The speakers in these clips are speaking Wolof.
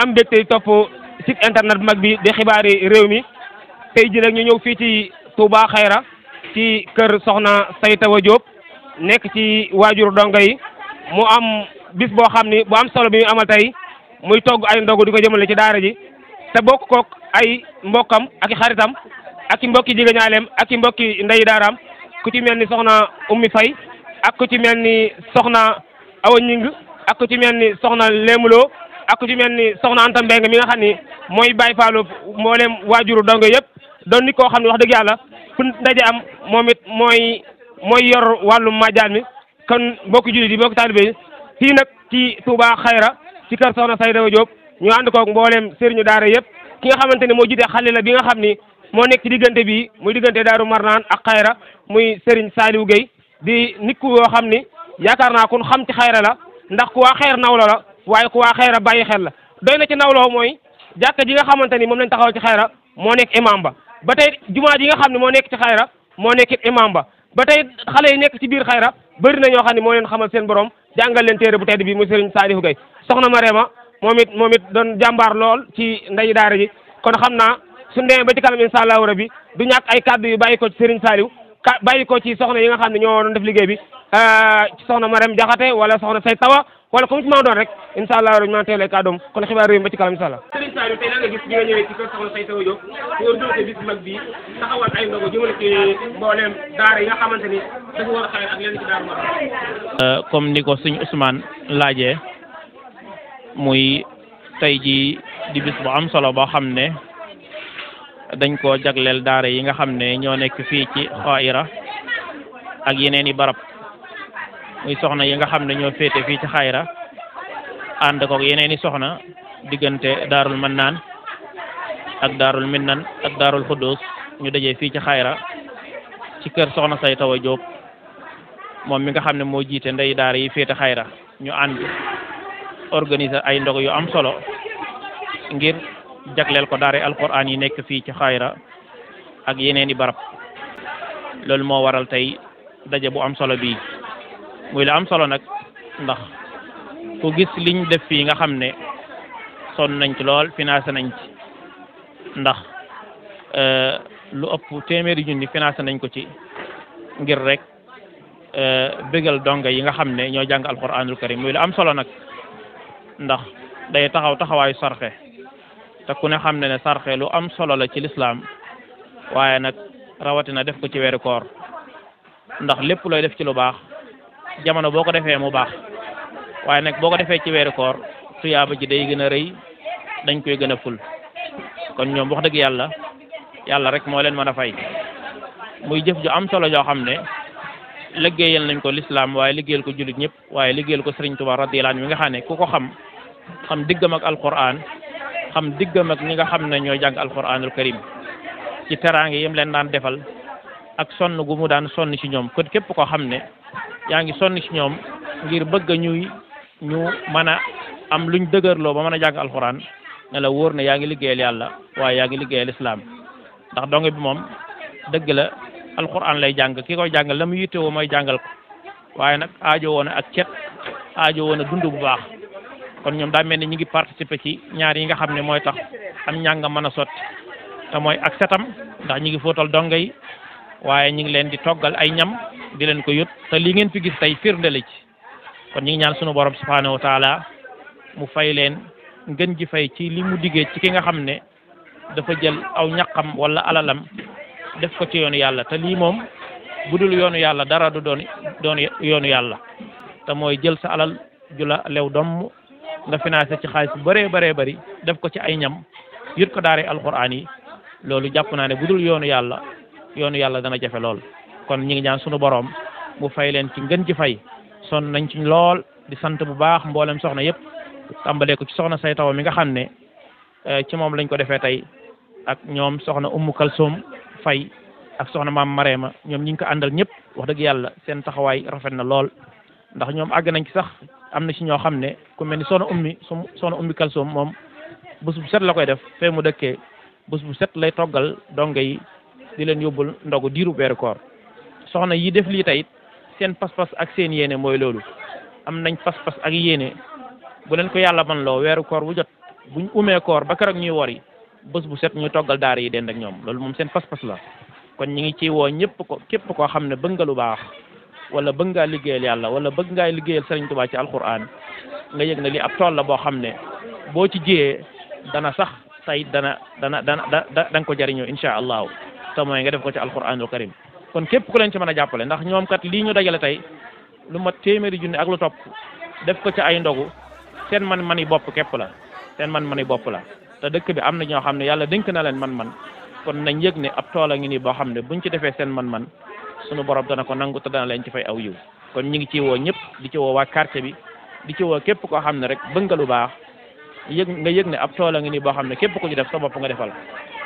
am mbégte topp site internet bu mag bi di xibaari réew mi tey ji nag ñu ñëw fii ci Touba Xayra ci kër Soxna Saytawa Diop nekk ci waajur dongo yi mu am bis boo xam ni bu am solo bi mu amal tey muy togg ay ndogu di ko jëmale ci daara ji te bokk kook ay mbokkam ak i xaritam ak i mbokki jegeñaaleem ak i mbokki ndeyi daaraam ku ci mel ni soxna Ummi Fay ak ku ci mel ni soxna Awa Ñing ak ku ci mel ni soxna Léemuloo ak ku ci mel ni soxna Anta Mbeng mi nga xam ni mooy Baay Faalu mboolem waajuru dongo yëpp doon nit koo xam ne wax dëgg yàlla fu ndaje am moom it mooy yor wàllu majaan mi kon mbokki jullit yi mbokki taalibe yi fii nag ci Touba Xayra ci kër Soxna Saytawa Diop ñu ànd koog mboolem sëriñu daara yëpp ki nga xamante ne moo jiite xale la bi nga xam ni moo nekk ci diggante bi muy diggante Daaru Marnaan ak Xayra muy Serigne Saliou Gueye di nit ku yoo xam ni yaakaar naa kun xam ci Xayra la ndax ku waa Xayra nawlo la waaye ku waa Xayra bàyyi xel la doy na ci nawloo mooy jàkka ji nga xamante ni moom lañ taxaw ci Xayra moo nekk imam ba tey jumaa ji nga xam ne moo nekk ci Xayra moo nekk imam ba tey xale yi nekk ci biir Xayra bëri na ñoo xam ne moo leen xamal seen borom jàngal leen téere bu tedd bi muy Serigne Saliou Gueye soxna Marema moom it doon jàmbaar lool ci ndeyi daara ji kon xam naa suñu demee ba ci kanam incha allahu rabi du ñàkk ay kàddu yu bàyyi ko ci Serigne Saliou bàyyi ko ci soxna yi nga xam ne ñoo doon def liggéey bi ci soxna Marème Jaxate wala soxna Saytawa wala comme ci maa doon rek incha allahu rabi maa teelee kàddoom kon xibaar réew mi ba ci kanam incha allah. Serigne Saliou tey la nga gis bi nga ñëwee ci kër soxna Saytawa Diop ñu war doote bis mag bi taxawal ay ndogu jëmale ci mbooleem daara yi nga xamante ni dafa war a xayr ak leen ci daara ma comme ni ko suñu Ousmane laajee muy tey ji di bis bu am solo boo xam ne dañ koo jagleel daara yi nga xam ne ñoo nekk fii ci Xayra ak yeneen i barab muy soxna yi nga xam ne ñoo féete fii ci Xayra ànd ko yeneen i soxna diggante Daarul Mannaan ak Daarul Minnan ak Daarul Xuddus ñu dajee fii ci Xayra ci kër Soxna Saytawa Diop moom mi nga xam ne moo jiite ndey daara yi féete Xayra ñu ànd organiser ay ndog yu am solo ngir jagleel ko daara alquran yi nekk fii ci Xayra ak yeneen i barab loolu moo waral tey daje bu am solo bii muy la am solo nag ndax ku gis liñ def fii nga xam ne sonn nañ ci lool financé nañ ci ndax lu ëpp téeméeri junni financé nañ ko ci ngir rek bégal donga yi nga xam ne ñoo jàng alquranul karim muy la am solo nag ndax day taxawaayu sarxe te ku ne xam ne sarxe lu am solo la ci lislaam waaye nag rawatina def ko ci weeru koor ndax lépp looy def ci lu baax jamono boo ko defee mu baax waaye nag boo ko defee ci weeru koor tuyaaba ji day gën a rëy dañ koy gën a ful kon ñoom wax dëgg yàlla rek moo leen mën a fay muy jëf ju am solo joo xam ne liggéeyal nañ ko lislaam waaye liggéeyal ko jullit ñëpp waaye liggéeyal ko Sëriñ Tuubaa radiyallaahu anhu mi nga xam ne ku ko xam diggam ak alquran xam diggam ak ñi nga xam ne ñooy jàng alquranul karim ci teraange yim leen daan defal ak sonn gu mu daan sonn ci ñoom kon képp koo xam ne yaa ngi sonn ci ñoom ngir bëgg ñu mën a am luñ dëgërloo ba mën a jàng alquran ne la wóor ne yaa ngi liggéeyal yàlla waaye yaa ngi liggéeyal islam ndax donge bi moom dëgg la alquran lay jàng ki koy jàngal la mu yittewoo mooy jàngal ko waaye nag aajo woon ak cet aajo woon a dund bu baax kon ñoom daa mel ni ñu ngi participer ci ñaar yi nga xam ne mooy tax am njàng mën a sotti te mooy ak setam ndax ñi ngi fóotal donge yi waaye ñi ngi leen di toggal ay ñam di leen ko yót te li ngeen fi gis tey firnde la ci kon ñi ngi ñaan sunu borom subhanahu wa taala mu fay leen ngën ji fay ci li mu diggee ci ki nga xam ne dafa jël aw ñaqam wala alalam def ko ci yoonu yàlla te lii moom budul yoonu yàlla dara du doon yoonu yàlla te mooy jël sa alal ju la lew domm nga financé ci xaalis bu bëree bëri def ko ci ay ñam yut ko daare alquran yi loolu jàpp naa ne budul yoonu yàlla dana jafe lool kon ñi ngi ñaan sunu borom mu fay leen ci ngën ji fay sonn nañ ci lool di sant bu baax mboolem soxna yëpp tàmbalee ko ci soxna Saytawa mi nga xam ne ci moom lañ ko defee tey ak ñoom soxna Ummu Kalsoom Fay ak soxna maam Marema ñoom ñi ngi ko àndal ñëpp wax dëgg yàlla seen taxawaay rafet na lool ndax ñoom àgg nañ ci sax am na ci ñoo xam ne ku mel ni soxna Ummi Kalsoom moom bés bu set la koy def fee mu dëkkee bés bu set lay toggal donge yi di leen yóbbul ndogu diiru weeru koor soxna yi def lii tey seen pas-pas ak seen yéene mooy loolu am nañ pas-pas ak yéene bu leen ko yàlla man loo weeru koor bu jot buñ umee koor ba keroog ñuy wori bés bu set ñu toggal daara yi dend ak ñoom loolu moom seen pas-pas la kon ñi ngi ci woo ñëpp ko képp koo xam ne bëgg nga lu baax wala bëgg ngaa liggéeyal yàlla wala bëgg ngaa liggéeyal Sëriñ Tuubaa ci alquran nga yëg ne li ab tool la boo xam ne boo ci jiyee dana sax tey da nga ko jariñoo insha allahu te mooy nga def ko ci alquranul karim kon képp ku leen ci mën a jàppale ndax ñoom kat lii ñu dajale tey lu mat téeméeri junni ak lu topp def ko ci ay ndogu seen man-mani bopp képp la seen man-mani bopp la te dëkk bi am na ñoo xam ne yàlla dénk na leen man-man kon nañ yëg ne ab tool a ngi nii boo xam ne buñ ci defee seen man-man sunu borom dana ko nangu te dana leen ci fay aw yiw kon ñu ngi ci woo ñëpp di ci woo waa quartier bi di ci woo képp koo xam ne rek bëgg nga lu baax nga yëg ne ab tool a ngi nii boo xam ne képp ku ci def sa bopp nga defal.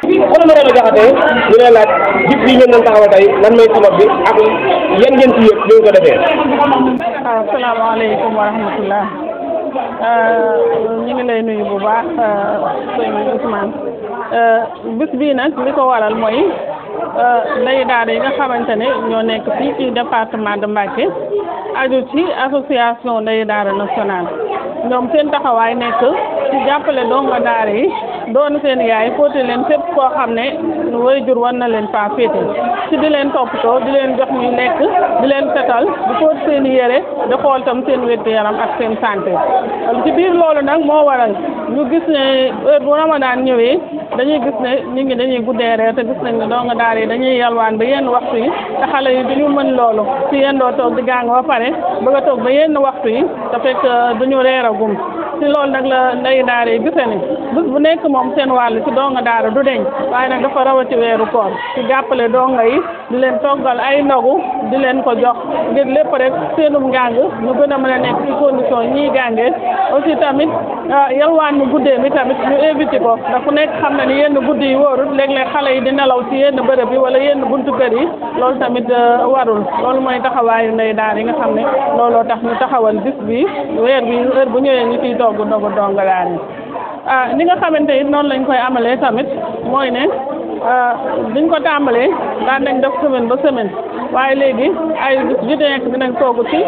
kon ma doon jaxatee ñu lay laaj gis bi ngeen doon taxawal tey lan mooy sabab bi ak yan ngeen ci yëg ñu ko defee. waaw salaamaaleykum wa rahmatullah ñu ngi lay nuyu bu baax sëñ Ousmane bis bii nag li ko waral mooy ndey daara yi nga xamante ne ñoo nekk fii ci département de Mbacké aju ci association ndey daara nationale ñoom seen taxawaay nekk ci jàppale donga daara yi doon seen yaay fóote leen fépp koo xam ne waajur war na leen faa féete ci di leen toppatoo di leen jox ñuy lekk di leen setal di fóot seen yére di xool tam seen wérgu yaram ak seen santé ci biir loolu nag moo waral ñu gis ne heure bu Ramadan ñëwee dañuy gis ne nit ñi dañuy guddee reer te gis nañ ne donga daara yi dañuy yalwaan ba yenn waxtu yi te xale yi duñu mën loolu ci yenn doo toog di jàng ba pare bëgg a toog ba yenn waxtu yi te fekk duñu reeragum ci loolu nag la ndey daara yi gise ne bés bu nekk moom seen wàll ci donga daara du deñ waaye nag dafa rawati weeru koor ci jàppale donga yi di leen toggal ay ndogu di leen ko jox ngir lépp rek seenum njàng ñu gën a mën a nekk ci condition ñiy jàngee aussi tamit yalwaan mu guddee mi tamit ñu éviter ko ndax ku nekk xam na ni yenn guddi yi wóorut léeg-léeg xale yi di nelaw ci yenn bërëb yi wala yenn buntu kër yi loolu tamit warul loolu mooy taxawaayu ndey daara yi nga xam ne looloo tax ñu taxawal bis bi weer bi heure bu ñëwee ñu ciy togg ndogu donga daara yi ni nga xamante it noonu lañ koy amalee tamit mooy ne duñ ko tàmbalee daan nañ def semaine ba semaine waaye léegi ay bis bi nekk dinañ togg ci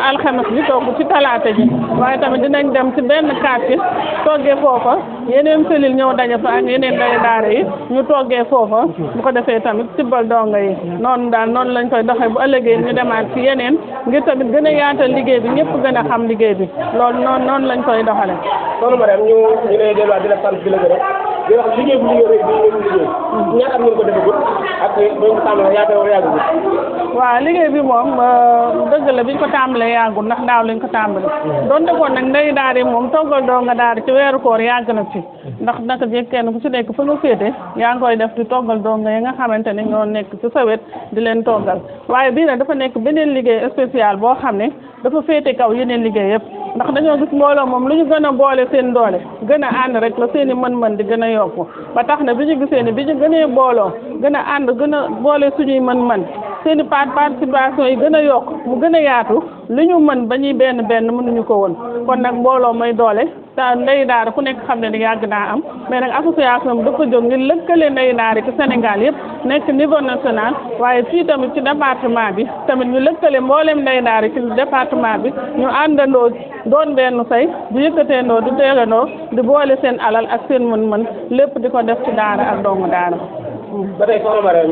alxames bi togg ci talaata ji waaye tamit dinañ dem ci benn quartier toggee foofa yeneen cellule ñëw daje fa ak yeneen ndey daara yi ñu toggee foofa bu ko defee tamit tibbal donga yi noonu daal noonu lañ koy doxee bu ëllëgee ñu demaat ci yeneen ngir tamit gën a yaatal liggéey bi ñëpp gën a xam liggéey bi loolu noonu lañ koy doxale loolu ma dem ñu lay delluwaat di la sant di la gërëm di wax liggéey bu liggéey rek bi ngeen liggéey ñaata ngeen ko defagul ak ba ñu ko tàmbalee yaakaar wala yàggul. waaw liggéey bi moom dëgg la biñ ko tàmbalee yàggul ndax daaw lañ ko tàmbale donte kon nag ndey daara yi moom toggal donga daara ci weeru koor yàgg na fi ndax naka jekk kenn ku ci nekk fa nga féete yaa ngi koy def di toggal donga yi nga xamante ne ñoo nekk ci sa wet di leen toggal waaye bii nag dafa nekk beneen liggéey spécial boo xam ne dafa féete kaw yeneen liggéey yëpp ndax dañoo gis mbooloo moom lu ñu gën a boole seen doole gën a ànd rek la seen i mën-mën di gën a yokku ba tax na bi ñu gisee ne bi ñu gënee booloo gën a ànd gën a boole suñuy mën-mën seen i participation yi gën a yokk mu gën a yaatu li ñu mën ba ñuy benn mënuñu ko woon kon nag mbooloo mooy doole te ndey daara ku nekk xam ne ni yàgg naa am mais nag association bi dafa jóg ngir lëkkale ndey daara ci Sénégal yëpp nekk niveau national waaye fii tamit ci département bi tamit ñu lëkkale mboolem ndey daara ci département bi ñu àndandoo doon benn say di yëkkateendoo di teegandoo di boole seen alal ak seen mën-mën lépp di ko def ci daara ak doomu daara. ba tey soxna Mariam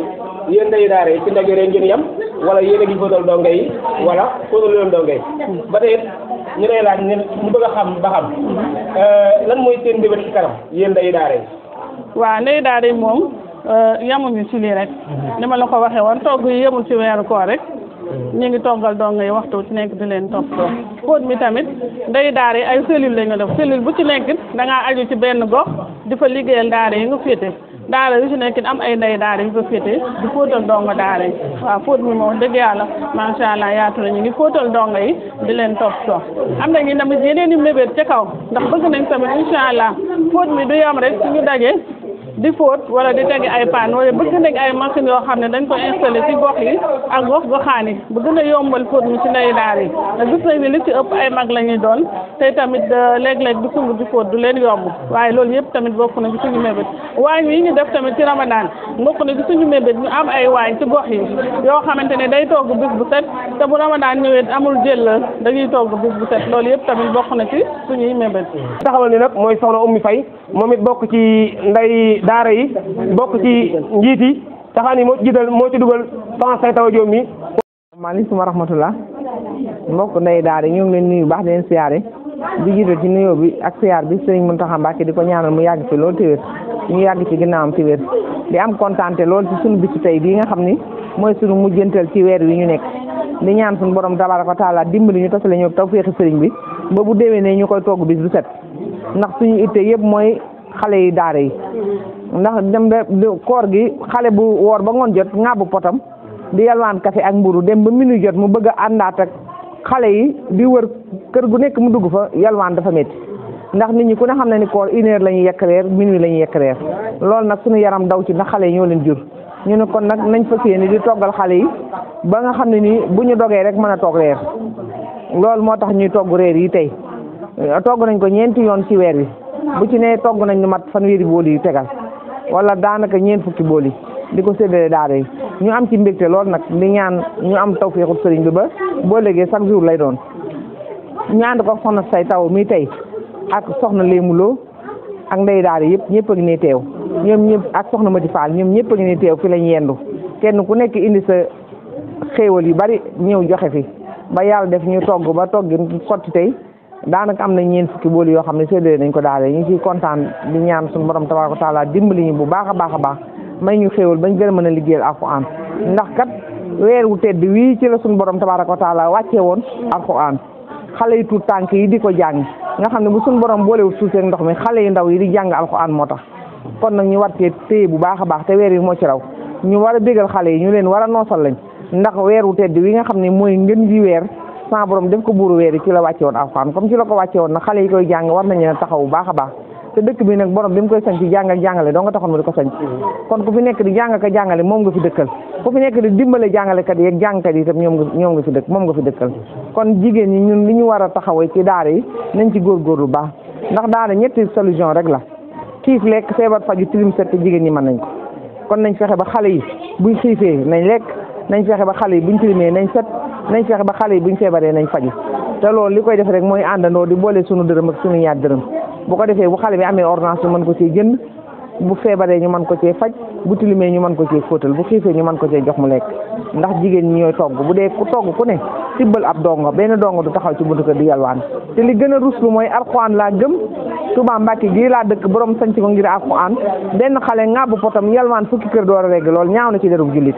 yéen ndey daara yi ci ndaje rek ngeen yam wala yéen a ngi fóotal donga yi wala fóotal leen donga yi ba tey ñu lay laaj ñu bëgg a xam ba xam lan mooy seen mbébét ci kanam yéen ndey daara yi. waaw ndey daara yi moom yamuñu ci lii rek ni ma la ko waxee woon togg yi yemul ci weeru koor rek ñu ngi toggal donga yi waxtu ci nekk di leen toppatoo fóot mi tamit ndey daara yi ay cellule la ñu def cellule bu ci nekk da ngaa aju ci benn gox di fa liggéeyal daara yi nga féete daara yu ci nekk am ay ndey daara yu fa féete di fóotal donga daara yi waaw fóot mi moom dëgg yàlla macha allah yaatu na ñu ngi fóotal donga yi di leen toppatoo am nañu tamit yeneen i mébét ca kaw ndax bëgg nañ tamit incha allah fóot mi du yam rek suñu daje di fóot wala di tegi ay paan wala bëgg nañ ay machine yoo xam ne dañ ko installé ci gox yi ak goxaan yi bu gën a yombal fóot mi ci ndey daara yi te gis nañ ne li ci ëpp ay mag la ñuy doon te tamit léeg-léeg di sumb di fóot du leen yomb waaye loolu yëpp tamit bokk na ci suñu mébét waaye yi ñu def tamit ci Ramadan bokk na ci suñu mébét ñu am ay waañ ci gox yi yoo xamante ne day togg bis bu set te bu Ramadan ñëwee amul jël dañuy togg bis bu set loolu yëpp tamit bokk na ci suñuy mébét. taxawal ni nag mooy soxna Oumy Faye moom it bokk ci nday daara yi bokk ci njiit yi taxaw ni moo ci dugal soxna Saytawa Diop mi. maaleykum wa rahmatullah mbokk nday daara yi ñoo ngi leen nuyu baax di leen siyaare di jiital ci nuyoo bi ak siyaar bi Serigne Mountakha Mbacké di ko ñaanal mu yàgg fi loolu te wér ñu yàgg ci ginnaawam te wér di am kontaante loolu ci suñu bisu tey bii nga xam ni mooy suñu mujjantal ci weer wi ñu nekk di ñaan suñu borom tabaaraka wa taala dimbali ñu tasale ñu tawfeexi sëriñ bi ba bu déwénee ñu koy togg bis bu set ndax suñu itte yëpp mooy xale yi daara yi ndax dem ba koor gi xale bu woor ba ngoon jot ŋàbbu potam di yalwaan café ak mburu dem ba minuit jot mu bëgg a àndaat ak xale yi di wër kër gu nekk mu dugg fa yalwaan dafa métti ndax nit ñi ku ne xam na ni koor 1 heure la ñuy yekk reer minuit la ñuy yekk reer loolu nag suñu yaram daw ci ndax xale yi ñoo leen jur ñu ne kon nag nañ fas yéene di toggal xale yi ba nga xam ne nii bu ñu dogee rek mën a toog reer loolu moo tax ñuy togg reer yi tey togg nañ ko ñeenti yoon ci weer wi bu ci ne togg nañ lu mat fanweeri booli yu tegal wala daanaka ñeent fukki booli di ko séddale daara yi ñu am ci mbégte loolu nag di ñaan ñu am tawfeexu sëriñ bi ba boo léegi chaque jour lay doon ñu ànd ko soxna Saytawa mi tey ak soxna Léemu Lo ak ndey daara yëpp ñëpp a ngi ne teew ñoom ñëpp ak soxna Mati Fall ñoom ñëpp a ngi ne teew fi lañ yendu kenn ku nekk indi sa xéewal yu bari ñëw joxe fi ba yàlla def ñu togg ba togg sotti tey daanaka am na ñeent fukki booli yoo xam ne séddale nañ ko daara ñu ciy kontaan di ñaan suñu borom tabaaraka wa taala dimbali ñu bu baax a baax a baax may ñu xéewal bañ gën a mën a liggéeyal alxuraan ndax kat weer wu tedd wii ci la suñu borom tabaaraka wa taala wàccee woon alxuraan xale yi tuut tànk yi di ko jàng nga xam ne bu suñu borom boolewul suuf seen ndox mi xale yu ndaw yi di jàng alxuraan moo tax kon nag ñu war cee téye bu baax a baax te weer yi moo ci raw ñu war a bégal xale yi ñu leen war a noosal lañ ndax weer wu tedd wi nga xam ne mooy ngën ji weer sa borom def ko buuru weer yi ci la wàcce woon alxuraan comme ci la ko wàcce woon nag xale yi koy jàng war nañu taxaw bu baax a baax te dëkk bi nag borom bi mu koy sañ ci jàng ak jàngale doo nga taxoon ma di ko sañ kon ku fi nekk di jàng ak jàngale moom nga fi dëkkal ku fi nekk di dimbale jàngalekat yi ak jàngkat yi itam ñoom nga fi dëkk moom nga fi dëkkal kon jigéen ñi ñun li ñu war a taxawee ci daara yi nañ ci góorgóorlu baax ndax daara ñetti solution rek la xiif lekk feebar faju tilim set te jigéen ñi mën nañ ko kon nañ fexe ba xale yi buñ xiifee nañ lekk nañ fexe ba xale yi buñ tilimee nañ set nañ fexe ba xale yi buñ feebaree nañ faju te loolu li koy def rek mooy àndandoo di boole sunu dërëm ak sunu ñaar dërëm bu ko defee bu xale bi amee ordonnance ñu mën ko cee jënd bu feebaree ñu mën ko cee faj bu tilimee ñu mën ko cee fóotal bu xiifee ñu mën ko cee jox mu lekk ndax jigéen ñi ñooy togg bu dee ku togg ku ne tibbal ab dongo benn dongo du taxaw ci buntu kër di yalwaan te li gën a ruslu mooy alxuraan laa gëm Touba Mbacké gii laa dëkk borom sanc ko ngir alxuraan benn xale ŋàbb potam yalwaan fukki kër door a regg loolu ñaaw na ci derub jullit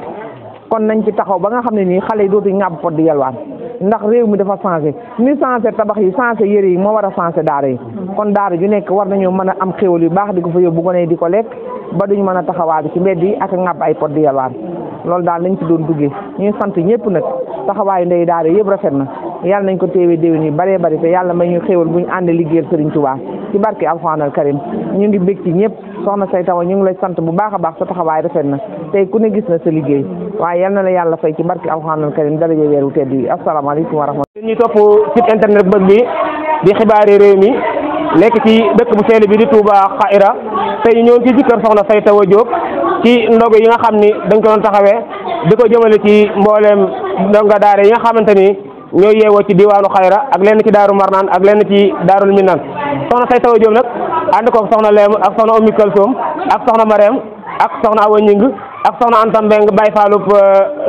kon nañ ci taxaw ba nga xam ne nii xale yi dootuñ ŋàbb pot di yalwaan ndax réew mi dafa changé ni changé tabax yi changé yëre yi moo war a changé daara yi kon daara ju nekk war nañoo mën a am xéwal yu baax di ko fa yóbbu gone yi di ko lekk ba duñ mën a taxawaadu ci mbedd yi ak ŋàbb ay pot di yalwaan loolu daal nañ ci doon duggee ñuy sant ñëpp nag taxawaayu ndey daara yëpp rafet na yàlla nañ ko téewee déwén yi bëree bëri te yàlla may ñu xéwal bu ñu ànd liggéeyal Serigne Touba ci barke alxuraanal karim ñu ngi bég ci ñëpp soxna Saytawa ñu ngi lay sant bu baax a baax sa taxawaay rafet na tey ku ne gis na sa liggéey waaye yal na la yàlla fay ci barke alxuraanal karim daraja weer wu tedd yi asalaamaaleykum wa rahmatulah. ñu topp site internet bëgg bi di xibaari réew mi nekk ci dëkk bu sell bi di Touba Xayra tey ñëwoon ci kër soxna Saytawa Diop ci ndogu yi nga xam ni dañ ko doon taxawee di ko jëmale ci mbooleem ndonga daara yi nga xamante ni ñoo yeewoo ci diwaanu Xayra ak lenn ci Daaru Marnaan ak lenn ci Daarul Minan soxna Saytawa Diop nag ànd koog soxna Leem ak soxna Oumy Kalsoom ak soxna Marème ak soxna Awa Ñing ak soxna Anta Mbeng Baye Fallou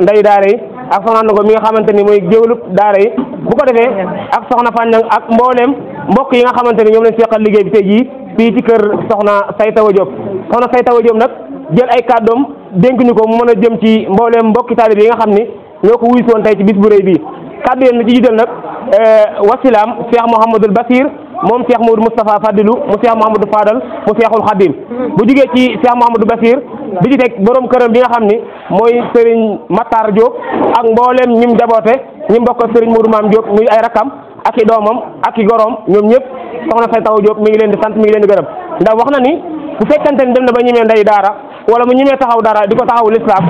ndey daara yi ak soxna Ndogo mi nga xamante ni mooy géwlub daara yi bu ko defee ak soxna Fàññang ak mbooleem mbokk yi nga xamante ni ñoom lañ seqal liggéey bi tey jii fii ci kër soxna Saytawa Diop soxna Saytawa Diop nag jël ay kàddoom dénk ñu ko mu mën a jëm ci mbooleem mbokki taalib yi nga xam ni ñoo ko wuy soon tey ci bis bu rëy bii kàddu yéen na ci jiital nag wasilaam Cheikh Mouhamadul Basir moom Cheikh Mouhamadou Moustapha Fadilou mu Cheikh Mouhamadou Fadal mu Cheikhul Khadim bu jugee ci Cheikh Mouhamadou Basir bi ci teg borom këram bi nga xam ni mooy Serigne Matar Diop ak mbooleem ñim jaboote ñi mbokk Serigne Mourou Mame Diop muy ay rakam ak i doomam ak i gorom ñoom ñëpp soxna Saytawa Diop mi ngi leen di sant mi ngi leen di gërëm ndax wax na ni bu fekkante ni dem na ba ñemee ndey daara wala mu ñemee taxaw dara di ko taxaw l'islam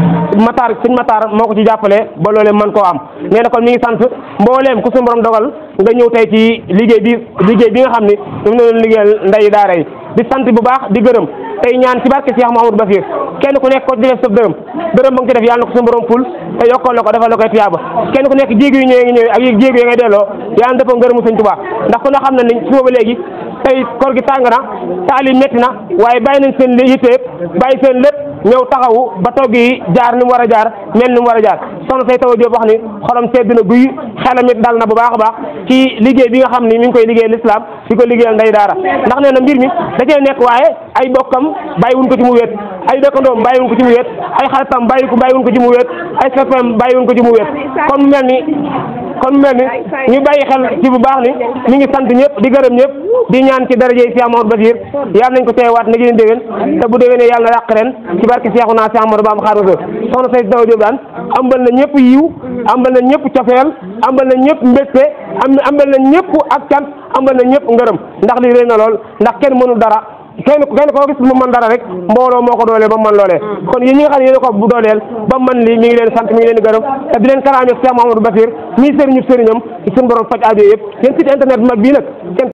sëñ Matar moo ko ci jàppale ba loolee mën koo am nee na kon mi ngi sant mbooleem ku suñu borom dogal nga ñëw tey ci liggéey bi nga xam ni ñoom la leen liggéeyal ndey daara yi di sant bu baax di gërëm tey ñaan ci barke Cheikh Mouhamadou Bassir kenn ku nekk ko di def sa dërëm ba nga ci def yàlla na ko suñu borom ful te yokkal la ko defal la koy tiyaaba kenn ku nekk jéego yi ñëwee ak jéego yi ngay delloo yàlla dafa ngërëmu Sëñ Tuubaa ndax ku ne xam na ni suba ba léegi tey koor gi tàng na taal yi métti na waaye bàyyi nañ seen yitte bàyyi seen lépp ñëw taxawu ba togg yi jaar ni mu war a jaar mel ni mu war a jaar soxna say tawa Jóob wax ni xolam sedd na guy xelam it dal na bu baax a baax ci liggéey bi nga xam ni mi ngi koy liggéey l'islam di ko liggéeyal ndey daara ndax nee na mbir mi da cee nekk waaye ay bokkam bàyyiwuñ ko ci mu wéet ay dëkkandoom bàyyiwuñ ko ci mu wéet ay xaritam bàyyiwuñ ko ci mu wéet ay soppeem bàyyiwuñ ko ci mu wéet kon mu mel ni ñu bàyyi xel ci bu baax ni mi ngi sant ñëpp di gërëm ñëpp di ñaan ci daraje Cheikh Mouhamadou Bassir yàlla nañ ko teewaat na gën déwén te bu déwénee yàlla na dàq ren ci barke Seexuna Cheikh Ahmadou Bamba Xaadimu Rasuul soxna say tawa Jóob daan ambal na ñëpp yiw ambal na ñëpp cofeel ambal na ñëpp mbégte ambal na ñëpp ak cant ambal na ñëpp ngërëm ndax li rëy na lool ndax kenn mënul dara kenn koo gis mu mën dara rek mbooloo moo ko dooleel ba mu mën loolee kon yéen ñi nga xam ne yéen ko bu dooleel ba mu mën lii mi ngi leen sant mi ngi leen di gërëm te di leen karaame Cheikh Mouhamadou Bassir mii sëriñu sëriñam ci suñu borom faj aajo yëpp yéen site internet bu mag bii nag